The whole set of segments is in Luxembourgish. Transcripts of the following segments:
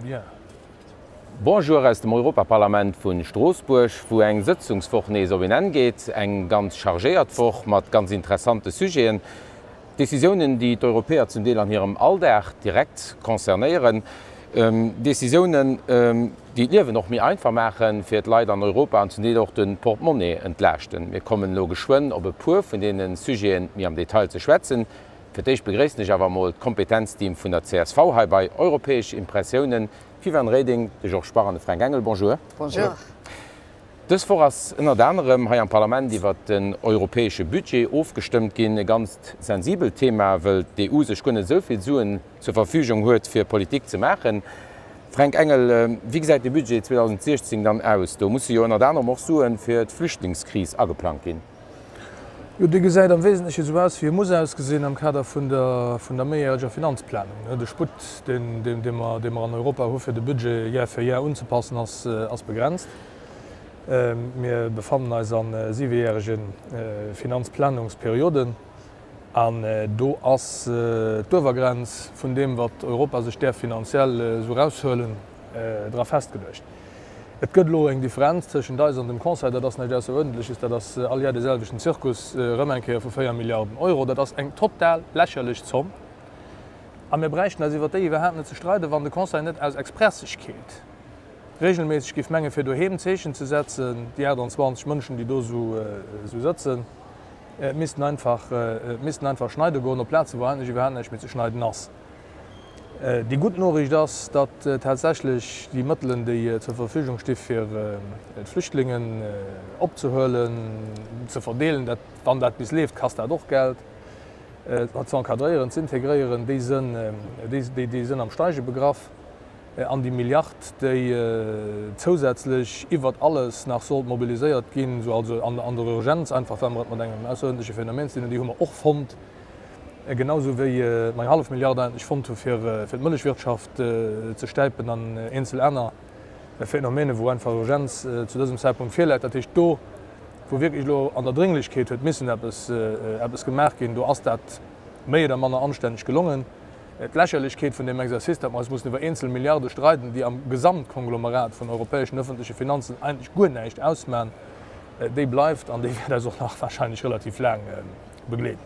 Bien. Bonjour aus dem Europaparlament vu Stroossbuerg, wou eng Sëtzungswoch nees op een Enn geet. Eng ganz chargéiert Woch mat ganz interessante Sujeten. Decisiounen, déi d'Europäer zum Deel an hirem Alldag direkt concernéieren. Decisiounen, déi d'Liewen och méi einfach maache fir d'Leit an Europa an zum Deel och de Portemonnaie entlaaschten. Mir kommen elo geschwënn op e puer vun deene Sujete méi am Detail ze schwätzen. Fir d'éischt begréissen ech awer emol d'Kompetenzteam vun der csv hei bei Europäesch Impressiounen, d'Viviane Reding, de Georges Bach an de Fränk Engel. Bonjour. Bonjour. Dës Woch ass ënnert anerem hei am Parlament iwwert den europäesche Budget ofgestëmmt ginn. E ganzt sensibelt Thema, wëll d'EU sech guer net esou vill Suen zur Verfügung huet, fir Politik ze maachen. Fränk Engel, wéi gesäit de Budget 2016 dann aus? Do musse jo ënnert anerem och Suen fir d'Flüchtlingskris ageplangt ginn. Jo, dee gesäit am Wesentleche esou aus, wéi e muss ausgesinn am Kader vun der, vun der méijäreger Finanzplanung. De Sputt, deen, dee mer, dee mer an Europa hu fir de Budget Jar fir Jar unzepassen, ass, ass begrenzt. Mir befannen eis a siwejärege Finanzplanungsperioden an do ass d'Uewergrenz vun deem, wat Europa sech däerf finanziell esou eraushuelen, dra festgeluecht. Et gëtt elo eng Differenz tëschent eis an dem Conseil, dat ass näischt Ausseruerdentleches, dat ass all Jar dee selwechten Zirkus, erëm eng Kéier vu 4 Milliarden Euro. Dat ass eng total lächerlech Zomm a mir bräichten eis iwwert déi iwwerhaapt net ze streiden, wann de Conseil net aus Expressegkeet regelméisseg géif mengen, fir doheem Zeechen ze setzen, déi 28 Mënschen, déi do esou sëtzen, missten einfach, missten einfach schneide goen op Plazen, wou eigentlech iwwerhaapt näischt méi ze schneiden ass. Déi gutt Noriicht ass, datt tatsächlech déi Mëttelen, déi zur Verfügung sti fir d'Flüchtlingen opzehuelen, ze verdeelen, dat, wann dat bis leeft, kasst dat och Geld, ze encadréieren, z'integréieren, déi sënn, déi sënn am Steige begraff. An déi Milliard, déi zousätzlech iwwert alles nach sollt mobiliséiert ginn, esou also an der Urgenz einfach, well mer et mat engem ausseruerdentleche Phänomen ze dinn hunn, déi hu mer och fonnt. Genau esou wéi mer eng hallef Milliard eigentlech fonnt hu fir d'Mëllechwirtschaft ze stäipen an eenzel aner Phänomene wou einfach Urgenz zu dësem Zäitpunkt virläit. Dat heescht, do wou wierklech elo an der Drénglechkeet huet missen eppes eppes gemaach ginn, do ass dat méi oder manner anstänneg gelongen. D'Lächerlechkeet vun deem Exercice, datt mer eis mussen iwwer eenzel Milliarde streiden, déi am Gesamtkonglomerat vun europäeschen öffentleche Finanzen eigentlech guer näischt ausmachen, déi bleift an déi wäert eis och nach wahrscheinlech relativ laang begleeden.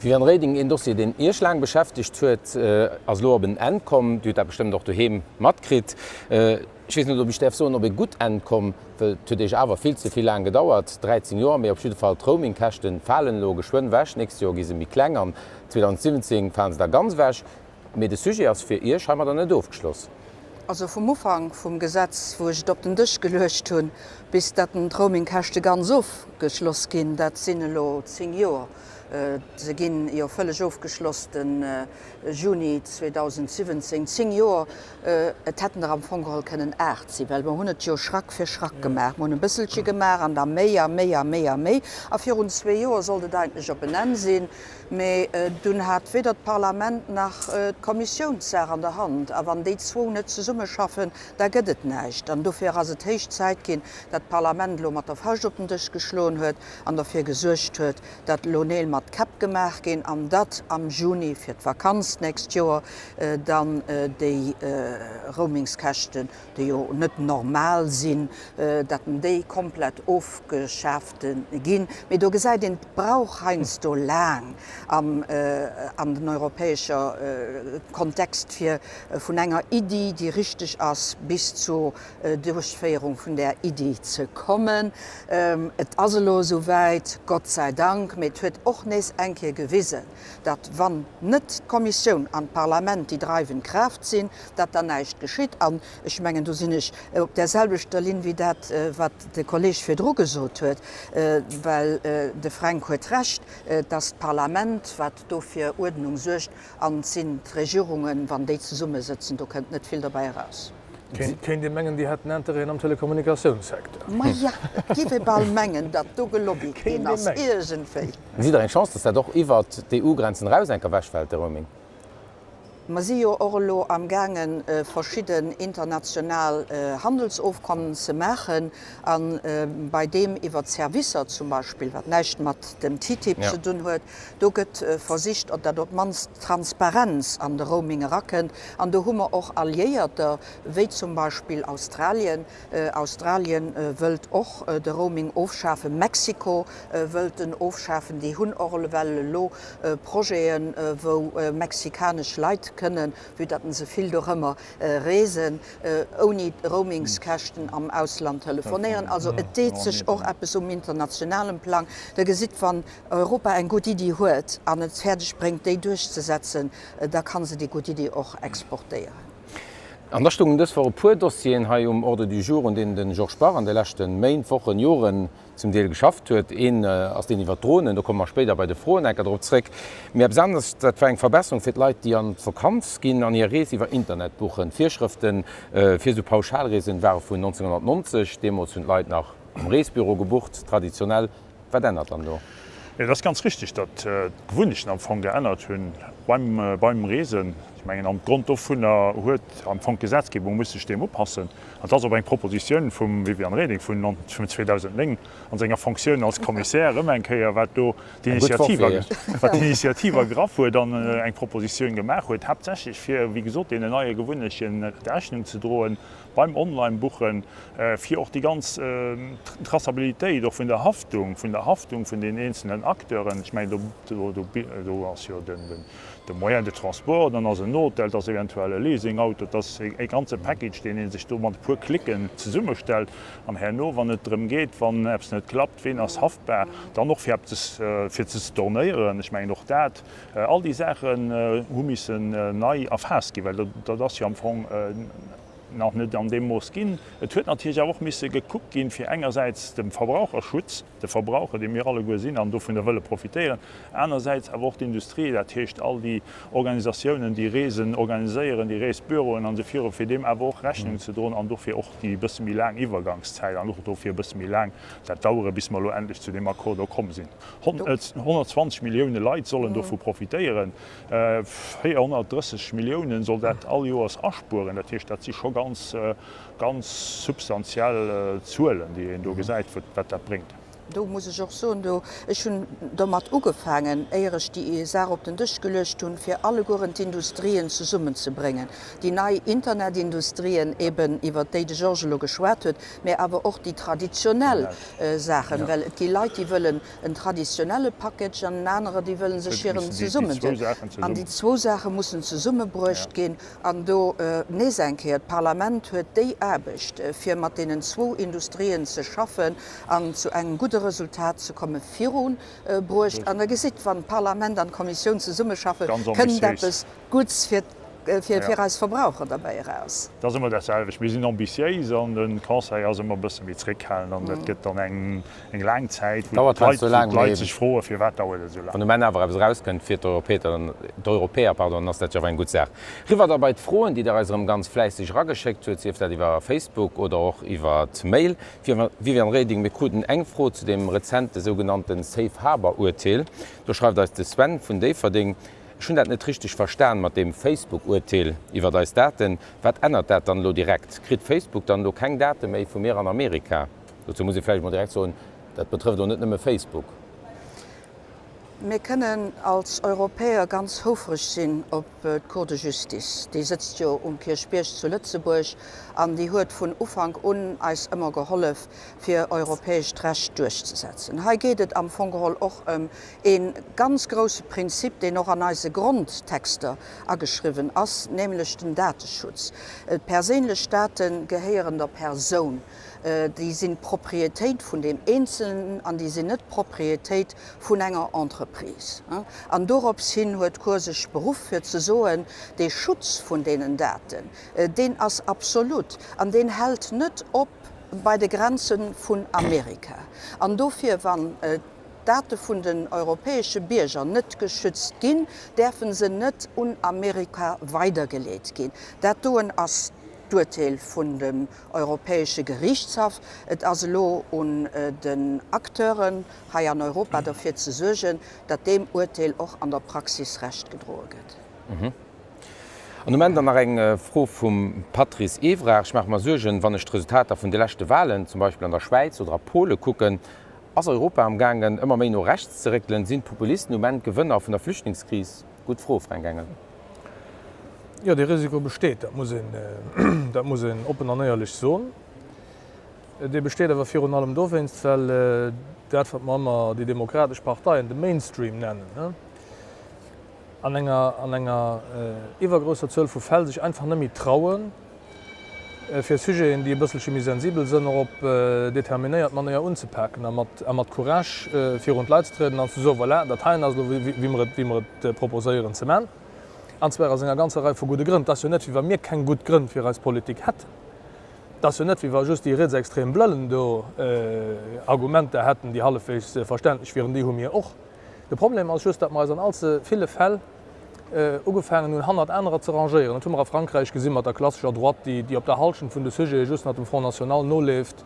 Viviane Reding, Een Dossier, deen Iech laang beschäftegt huet, ass elo op en Enn komm. Dir hutt dat bestëmmt och doheem matkritt. Ech weess net, ob ech däerf soen, op e gutt Enn komm, well et huet Iech awer vill ze vill laang gedauert, 13 Joer. Mee op jidde Fall, d'Roamingkäschte falen elo geschwënn ewech. D'nächst Joer gi se méi kleng an 2017 fale se da ganz ewech. Mee de Sujet ass fir Iech heimadder net ofgeschloss. Also vum Ufank vum Gesetz, wou ech et op den Dësch geluecht hunn, bis datt den d'Roamingkäschte ganz ofgeschloss ginn, dat sinn elo 10 Joer. Se ginn jo vëlleg ofgeschloss de Juni 2017. 10 Joer, et hätten der am Fong geholl kënnen 8 sinn, well mer hunn et jo Schrack fir Schrack gemaach. Mer hunn e bësselche gemaach an da méi a méi a méi a méi. A virun zwee Joer sollt et eigentlech op en Enn sinn. Mee dunn hat weder d'Parlament nach d'Kommissioun d'Saach an der Hand. A wann déi zwou net zesummeschaffen, da gëtt et näischt. An dofir ass et héich Zäit ginn, datt d'Parlament elo mat der Fauscht op den Dësch geschloen huet an derfir gesuergt huet, datt elo Neel mat Käpp gemaach ginn an datt am Juni fir d'Vakanz d'nächst Joer dann déi Roamingskäschten, déi jo net normal sinn, datt déi komplett ofgeschaafte ginn. Mee do gesäit een, et brauch heiansdo laang am an den europäescher Kontext, fir vun enger Iddi, déi richteg ass, bis zur Duerchféierung vun där Iddi ze kommen. Et ass elo esou wäit, Gott sei Dank, mee et huet och nees eng Kéier gewisen, datt wann net d'Kommissioun an d'Parlament déi dreiwend Kraaft sinn, datt dann näischt geschitt. An ech mengen, do sinn ech op där selwechter Linn wéi dat, wat de Kolleeg virdru gesot huet, well de Fränk huet Recht, et ass d'Parlament, wat do fir Uerdnung suergt, an et sinn d'Regierungen, wann déi zesummesëtzen, do kënnt net vill derbäi eraus. Kéint ee mengen, déi hätten Interêten am Telekommunikatiounssecteur. Maja, et giff ee bal mengen, datt do gelobbyt ginn ass iergendwéi. Gesitt Der eng Chance, datt dat och iwwert d'EU-Grenzen eraus enk ewechfält, de Roaming? Mer si jo och elo amgaangen, verschidden international Handelsofkommen ze maachen, a bei deem iwwert d'Servicer zum Beispill, wat näischt mat dem TTIP ze dunn huet, do gëtt versicht, datt op d'mannst Transparenz an de Roaming erakënnt. An do hu mer och Alliéierter, wéi zum Beispill Australien. Australien wëllt och de Roaming ofschafen, Mexiko wëllt en ofschafen. Déi hunn och ewell elo Projeten, wou mexikanesch Leit kënnen, vue datt se vill dorëmmer reesen, ouni Roamingskäschten am Ausland telefonéieren. Also et deet sech och eppes um internationalem Plang. Der gesitt, wann Europa eng gutt Iddi huet an et fäerdeg bréngt, déi duerchzesetzen, da ka se déi gutt Iddi och exportéieren. An da stoungen dës Woch e puer Dossieren hei um Ordre du jour, un deenen de Georges Bach an de leschte Méint, Wochen, Joren zum Deel geschafft huet. Een ass deen iwwert d'Dronen, do komme mer spéider bei de Froen enker drop zréck. Mee eppes aneres, dat war eng Verbesserung fir d'Leit, déi an d'Vakanz ginn an hir Rees iwwer Internet buchen. D'Virschrëfte fir esou Pauschalreesen ware vun 1990. Deemools hunn d'Leit nach am Reesbüro gebucht, traditionell. Wat ännert dann do? Et ass ganz richtig, datt d'Gewunnechten am Fong geännert hunn beim Reesen. Ech mengen, an Grond dovunner huet am Fong d'Gesetzgebung muss sech deem upassen. An et ass op eng Propositioun vum Viviane Reding vun 2009 an senger Fonctioun als Commissaire erëm eng Kéier, wat do d'Initiativ ergraff huet an eng Propositioun gemaach huet, haaptsächlech fir, wéi gesot, deenen neie Gewunnechten Rechnung ze droen beim Online-Buchen, fir och déi ganz Traçabilitéit och vun der Haftung, vun der Haftung vun den eenzelnen Acteuren, ech mengen, do, do, do ass jo den, de Moyen de transport, dann ass en Hotel, et ass eventuell e Leasingauto, et ass e ganze Package, deen ee sech do mat e puer Klicken zesummestellt. An herno, wann et drëm geet, wann eppes net klappt, ween ass haftbar, dann och fir eppes fir ze stornéieren, ech mengen och dat, all déi Saachen hu missen nei erfaasst ginn, well dat ass jo am Fong nach net an deem Mooss ginn. Et huet natierlech awer och misse gekuckt ginn, fir engersäits dem Verbraucherschutz, de Verbraucher, dee mir alleguer sinn an dovunner wëlle profitéieren, anersäits awer och d'Industrie, dat heescht all déi Organisatiounen, déi Reesen organiséieren, déi Reesbüroen an esou viru, fir deem awer och Rechnung ze droen an dofir och déi e bësse méi laang Iwwergangszäit an och dofir e bësse méi laang dat dauere bis mer elo endlech zu deem Accord do komm sinn. 120 Millioune Leit sollen dovu profitéieren. 430 Milliounen soll dat all Joers aspueren. Dat heescht, dat si scho ganz, ganz substantiell Zuelen, déi een do gesäit, wat dat bréngt. Do muss ech och soen, do, ech hunn domat ugefaangen, éier ech déi Saach op den Dësch geluecht hunn, fir allegueren d'Industrien zesummenzebréngen, déi nei Internetindustrien eben, iwwert déi de Georges elo geschwat huet, mä awer och déi traditionell Saachen, well et gi Leit, déi wëllen en traditionelle Package an en anerer, déi wëllen sech hiren zesummendun. An déi zwou Saache mussen zesummebruecht ginn. An do nees eng Kéier, d'Parlament huet déi Aarbecht, fir mat deenen zwou Industrien ze schaffen an zu engem gudde Resultat ze kommen, virubruecht. An Der gesitt, wann d'Parlament an d'Kommissioun zesummeschaffen, kënnt eppes Gutts fir fir eis Verbraucher derbäi eraus. Et ass ëmmer dat selwecht, mir sinn ambitiéis an de Conseil ass ëmmer e bësse méi zréckhalend an dat gëtt dann eng laang Zäit, wou d'Leit sech froen, firwat dauert et esou laang. Wann um Enn awer eppes erauskënnt fir d'Europäer, pardon, dann ass dat jo awer eng gutt Saach. Riwwer da bei d'Froen, déi Der eis erëm ganz fläisseg erageschéckt huet, sief dat iwwer Facebook oder och iwwer d'Mail. Viviane Reding, mir kruten eng Fro zu deem rezente sougenannte Safe Harbour Urteel. Do schreift eis de Sven vun Déifferdeng, Ech hunn dat net richteg verstan mat deem Facebook-Urteel iwwert eis Daten. Wat ännert dat dann elo direkt? Kritt Facebook dann elo keng Date méi vu mir an Amerika? Dozou muss ee vläicht emol direkt soen, dat betrëfft elo net nëmme Facebook. Mir kënnen als Europäer ganz houfreg sinn op d'Cour de Justice. Déi sëtzt jo um Kierchbierg zu Lëtzebuerg an déi huet vun Ufank un eis ëmmer gehollef, fir europäescht Recht duerchzesetzen. Hei geet et am Fong geholl och ëm Ee ganz grousse Prinzip, deen och an eise Grondtexter ageschriwwen ass, nämlech den Dateschutz. D'perséinlech Date gehéieren der Persoun. Déi sinn d'Propriétéit vun deem Eenzelnen an déi sinn net d'Propriétéit vun enger Entreprise. An dorops hin huet d'Cour sech beruff, fir ze soen, dee Schutz vun deenen Daten, deen ass absolut an deen hält net op bei de Grenze vun Amerika. An dofir, wann d'Date vun den europäesche Bierger net geschützt ginn, däerfe se net un Amerika weidergeleet ginn. Dat doen ass d'Urteel vun dem Europäesche Geriichtshaff. Et ass elo un den Acteuren hei an Europa derfir ze suergen, datt deem Urteel och an der Praxis Recht gedroe gëtt. An um Enn dann nach eng Fro vum Patrice Evrard, Ech maache mer Suergen, wann ech d'Resultater vun de leschte Wahlen, zum Beispill an der Schwäiz oder a Pole kucken. Ass Europa am gaangen, ëmmer méi no rechts ze réckelen? Sinn d'Populisten um Enn d'Gewënner vun der Flüchtlingskris? Gutt Fro, Fränk Engel. Jo, dee Risiko besteet, dat muss een, dat muss een oppen an éierlech soen. Dee besteet awer virun allem dowéinst, well dat, wat mer ëmmer déi demokratesch Parteien, de Mainstream nennen, an enger, an enger iwwergrousser Zuel vu Fäll sech einfach net méi trauen, fir Sujeten, déi e bësselche méi sensibel sënn, och op determinéiert Manéier unzepaken a mat, a mat Courage virun d'Leit ze trieden an ze soen, Voilà, dat heien ass elo, wéi mer et, wéi mer et proposéieren ze man. An zwar aus enger ganzer Rei vu gudde Grënn. Et ass jo net, wéi wa mir keng gutt Grënn fir eis Politik hätten. Et ass jo net, wéi wa just déi rietsextrem Blëllen do Argumenter hätten, déi hallefweegs verständlech wieren. Déi hu mir och. De Problem ass just, datt mer eis an all ze ville Fäll ugefaangen hunn, hannert anerer ze rangéieren. Dat hu mer a Frankräich gesi mat der klassescher Droite, déi op der Hallschent vun de Sujete just nach dem Front National noleeft.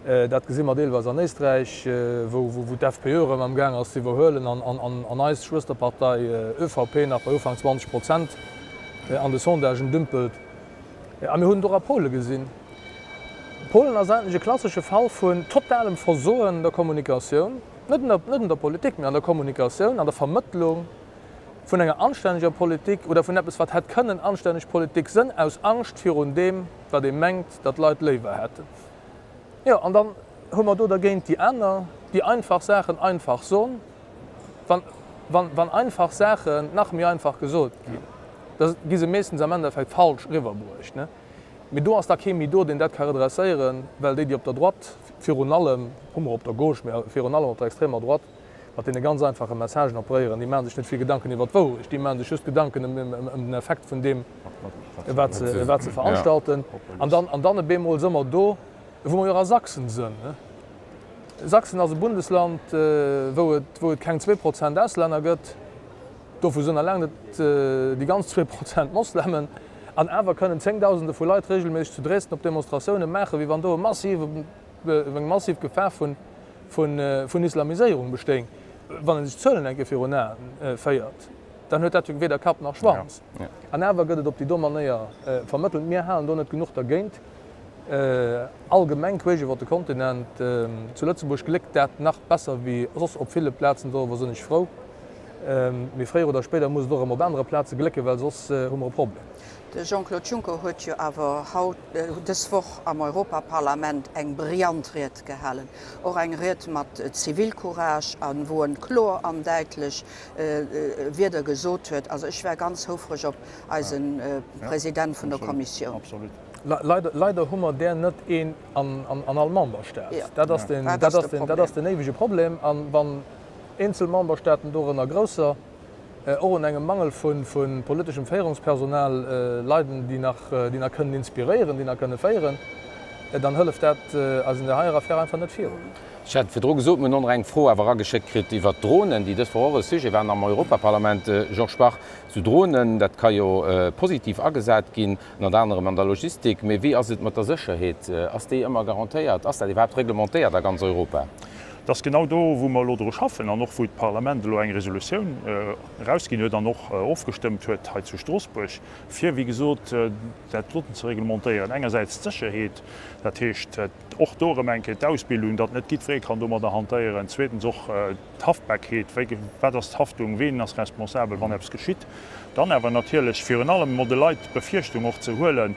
Dat gesi mer deelweis an Éisträich, wou d'FPÖ erëm am Gaang ass ze iwwerhuelen an eis Schwësterpartei ÖVP nach bei Ufank 20 Prozent an de Sondagen dümpelt. A mir hunn et och a Pole gesinn. Polen ass eigentlech e klassesche Fall vun totalem Versoen der Kommunikatioun. Net an der Politik, mee an der Kommunikatioun, an der Vermëttlung vun enger anstänneger Politik oder vun eppes, wat hätt kënnen anstänneg Politik sënn, aus Angscht virun deem, wat ee mengt, datt d'Leit léiwer hätten. Jo, an dann hu mer do dergéint déi aner, déi einfach Saachen einfach son. Wann, wann, wann einfach Saachen nach méi einfach gesot ginn, da gi se meeschtens am Endeffekt falsch eriwwerbruecht. Mee do ass da kee méi do, deen dat ka redresséieren, well déi, déi op der Droite, virun allem, hu mer op der Gauche, mee virun allem op der extremer Droite, mat deene ganz einfache Messagen operéieren, déi maache sech net vill Gedanken iwwer d'Wourecht, déi maache sech just Gedanken ëm den Effekt vun deem, wat se veranstalten. An dann, an dann op eemol si mer do, wou mer jo och a Sachsen sënn. Sachsen ass e Bundesland, wou et, wou et keng 2% Auslänner gëtt. Dovu sënn a laang net déi ganz 2% Moslemen. An awer kënnen Zéngdausende vu Leit regelméisseg zu Dresden op Demonstratioune maachen, wéi wann do e massive, eng massiv Gefahr vun, vun Islamiséierung bestéing. Wann ee sech d'Zuelen eng Kéier virun Aen féiert, dann huet dat jo weder Kapp nach Schwanz. An awer gëtt et op déi do Manéier vermëttelt. Mir halen do net genuch dergéint. Allgemeng queesch iwwer de Kontinent. Zu Lëtzebuerg gléckt dat nach besser wéi soss op ville Plazen. Doriwwer sinn ech frou. Mee fréier oder spéider muss et och erëm op anere Plaze glécken, well soss hu mer e Problem. De Jean-Claude Juncker huet jo awer haut, dës Woch am Europaparlament eng brillant Ried gehalen. Och eng Ried mat Zivilcourage a wou en kloer an däitlech Wierder gesot huet. Also ech war ganz houfreg op eise President vun der Kommissioun. Leider hu mer där net een an all Memberstaat. Dat ass den éiwege Problem. A wann eenzel Memberstaaten, dorënner grousser, och un engem Mangel vu politeschem Féierungspersonal leiden, déi nach kënnen inspiréieren, déi nach kënne féieren, dann hëlleft dat eis an där heier Affär einfach net virun. Ech hat virdru gesot, mir hunn och nach eng Fro awer erageschéckt kritt iwwert d'Dronen, déi dës Woch och e Sujet waren am Europaparlament. Georges Bach, Sou Dronen, dat ka jo positiv agesat ginn, ënnert anerem an der Logistik. Mee wéi ass et mat der Sécherheet? Ass déi ëmmer garantéiert? Ass dat iwwerhaapt reglementéiert a ganz Europa? Et ass genau do, wou mer elo dru schaffen an och wou d'Parlament elo eng Resolutioun erausginn huet an och ofgestëmmt huet hei zu Stroossbuerg, fir, wéi gesot, dat doten ze reglementéieren. Engersäits d'Sécherheet, dat heescht och do erëm eng Kéier d'Ausbildung, datt net jiddweree kann domadder hantéieren. Zweetens och d'Haftbarkeet, wéi, wat ass d'Haftung, ween ass responsabel, wann eppes geschitt. Dann awer natierlech virun allem emol de Leit d'Befierchtung och ze huelen,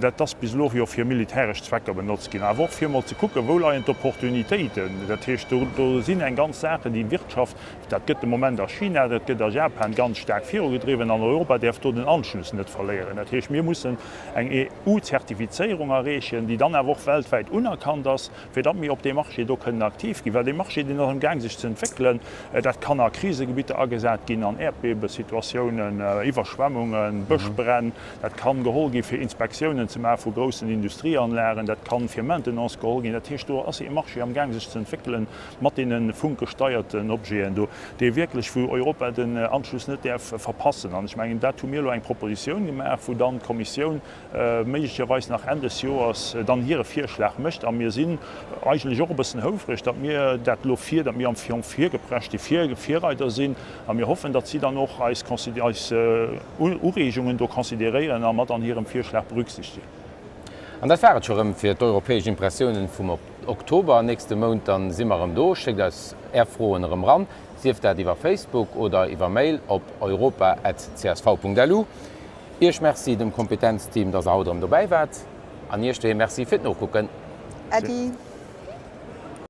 dat ass bis elo jo fir militäresch Zwecker benotzt ginn, awer och fir emol ze kucken, wou leien d'Opportunitéiten. Dat heescht, do do sinn eng ganz Saachen, déi Wirtschaft, dat gëtt de Moment a China, dat gëtt a Japan ganz staark virugedriwwen an Europa däerf do den Anschluss net verléieren. Dat heescht, mir mussen eng EU-Zertifizéierung erreechen, déi dann awer och weltwäit unerkannt ass, fir datt mir op deem Marché do kënnen aktiv ginn, well dee Marché, deen ass am Gaang sech ze entwéckelen. Dat kann a Krisegebitter agesat ginn, an Äerdbiebesituatiounen, Iwwerschwemmungen, Bëschbränn. Dat kann geholl gi fir Inspektiounen ze maache vu groussen Industrieanlagen. Dat kann fir Maintenance geholl ginn. Dat heescht, do ass ee Marché am Gaang sech ze entwéckelen. mat deene funkgesteierten Objeten do, dee wierklech, wou Europa den Anschluss net däerf verpassen. An ech mengen, dat hu mir elo eng Propositioun gemaach, wou dann d'Kommissioun méiglecherweis nach Enn des Joers dann hire Virschlag mécht. A mir sinn eigentlech och e bëssen houfreg, datt mir dat elo vir, datt mir am Fong virgeprescht, déi Virreider sinn. A mir hoffen, datt si dann och eis Ureegungen do consideréieren a mat an hirem Virschlag berücksichtigen. An dat war et scho rëm fir d'Europäesch Impressiounen vum Oktober. Nächste Mount dann si mer erëm do. Schéckt eis Är Froen erëm ran, sief dat iwwer Facebook oder iwwer Mail op europa@csv.lu. Iech Merci, dem Kompetenzteam, dass der haut erëm dobäi waart an Iech doheem Merci fir d'Nokucken. Äddi.